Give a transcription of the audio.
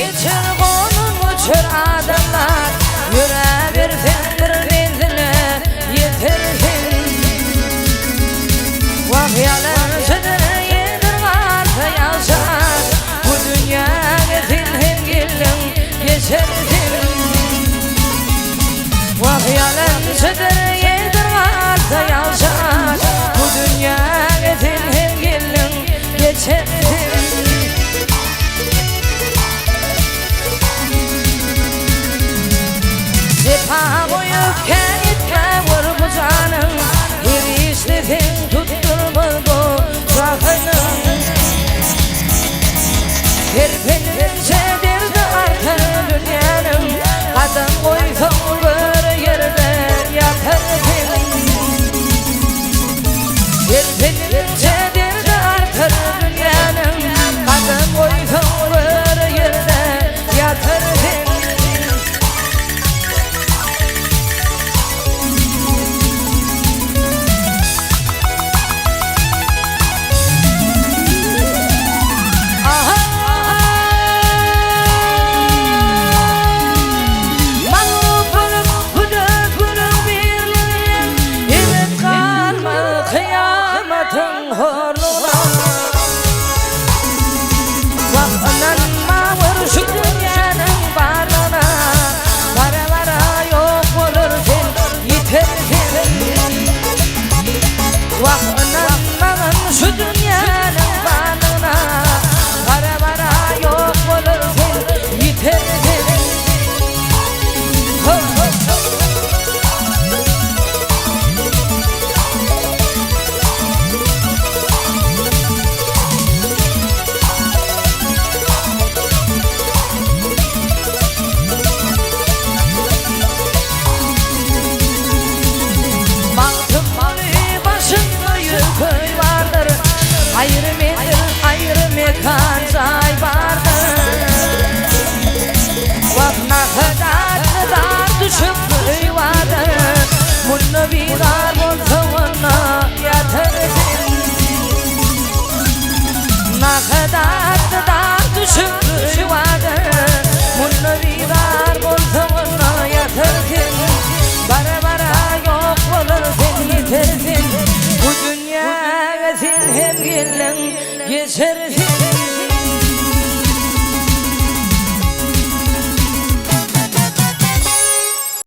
Geçer gonan göçer adamlar, Ýöräberseň bir menzile ýetersiň. Wah ýalançydyr ýedir galsa ýagşar, Bu dünýäge sen hem geldiň geçersiň. Wah ýalançydyr ýedir galsa ýagşar, Bu dünýäge sen hem geldiň geçersiň. Jepa goýup kän etme gör bu janyň, Her işleseň tutdurmaz bu jahanyň. Her penje derdi artar dünýäniň, Gadam goýsaň gör ýerde ýatar sen. Her penje derdi artar dünýäniň, Gadam goýsaň gör ýerde ýatar sen. Maglup bolup bu dört günüň birligine, Ebet galmaz kyýamatyň horlugyna. Wah ynanma gör şu dünýäniň barlygyna, Bara-bara ýok bolar sen, ýiter sen. Wah ynanmagyn şu dünýäniň barlygyna, Bara-bara ýok bolar sen, ýiter sen. Magtymguly başynda ýüpek bardyr, Aýry menzil, aýry mekan jaý bardyr. Wah, nahadatly dar düşekli öý bardyr, Munda bizar bolsaň onda ýatar sen. Nahadatly dar düşekli öý bardyr, Munda bizar bolsaň onda ýatar sen. Bara-bara ýok bolar sen, ýiter sen, Bu dünýäge sen hem geldiň, geçer sen.